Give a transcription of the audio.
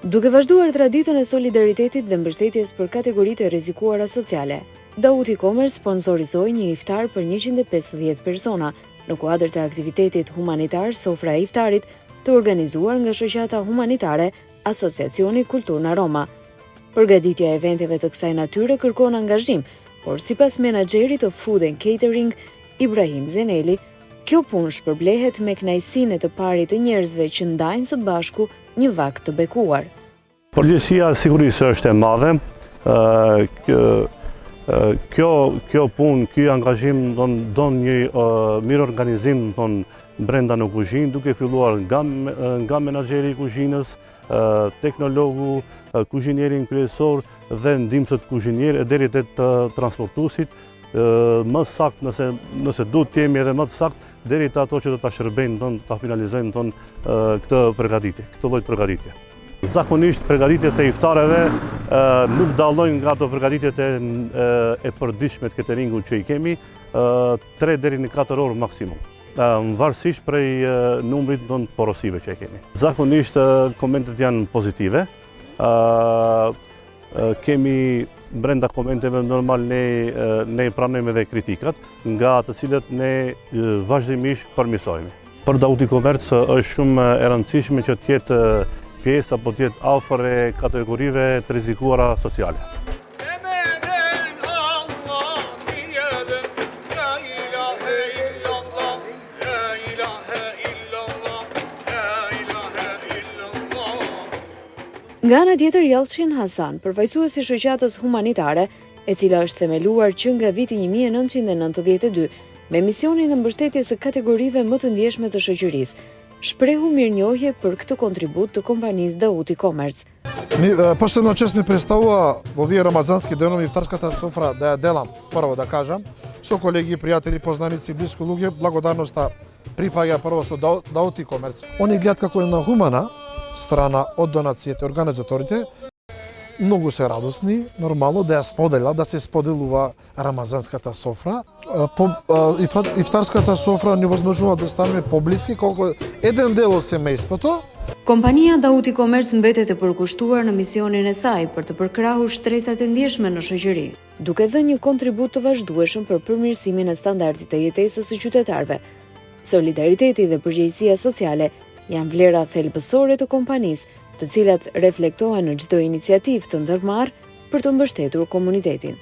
Duke vazhduar traditën e solidaritetit dhe mbështetjes për kategoritë e rrezikuara sociale, Dauti Commerce sponsorizoi një iftar për 150 persona në kuadër të aktivitetit humanitar Sofra e Iftarit të organizuar nga shoqata humanitare Asociacioni Kulturna Roma. Përgatitja e eventeve të kësaj natyre kërkon angazhim, por sipas menaxherit të Food and Catering, Ibrahim Zeneli, kjo punë shpërblehet me kënaqësinë e të parit të njerëzve që ndajnë së bashku një vakt të bekuar. Përgjegjësia sigurisht se është e madhe. Kjo kjo punë, ky angazhim don don një mirëorganizim don brenda në kuzhinë, duke filluar nga nga menaxheri i kuzhinës, teknologu, kuzhinierin kryesor dhe ndihmësët kuzhinierë e deri te transportuesit, më saktë nëse nëse duhet të jemi edhe më të saktë deri te ato që do ta shërbejnë, don ta finalizojnë don këtë përgatitje, këtë lloj përgatitje. Zakonisht përgatitjet e iftareve nuk dallojnë nga ato përgatitjet e e përditshme të cateringut që i kemi, 3 deri në 4 orë maksimum. Varësisht prej numrit don të porosive që e kemi. Zakonisht komentet janë pozitive. Kemi brenda komenteve normal ne ne pranojmë edhe kritikat, nga të cilët ne vazhdimisht përmirësohemi. Për Dauti Komerc është shumë e rëndësishme që të jetë pjesë apo të jetë afër e kategorive të rrezikuara sociale. Nga ana tjetër Yalcin Hasan, përfaqësues i shoqatës humanitare, e cila është themeluar që nga viti 1992 me misionin e mbështetjes së kategorive më të ndjeshme të shoqërisë, shprehu mirënjohje për këtë kontribut të kompanisë Dauti Commerce. Posebno чест ми представува во овие рамазански денови ифтарската софра да ја делам, прво да кажам, со колеги, пријатели, познаници, блиску луѓе, благодарноста припаѓа прво со Даути Комерц. Они гледат како една хумана страна од донациите, организаторите, многу се радосни, нормално да ја споделат, да се споделува рамазанската софра. По, ифтарската софра ни овозможува да станеме поблиски колку еден дел од семејството. Kompania Dauti Commerce mbetet e përkushtuar në misionin e saj për të përkrahur shtresat e ndjeshme në shoqëri, duke dhënë një kontribut të vazhdueshëm për përmirësimin e standardit të jetesës së qytetarëve. Solidariteti dhe përgjegjësia sociale janë vlera thelbësore të kompanisë, të cilat reflektohen në çdo iniciativë të ndërmarrë për të mbështetur komunitetin.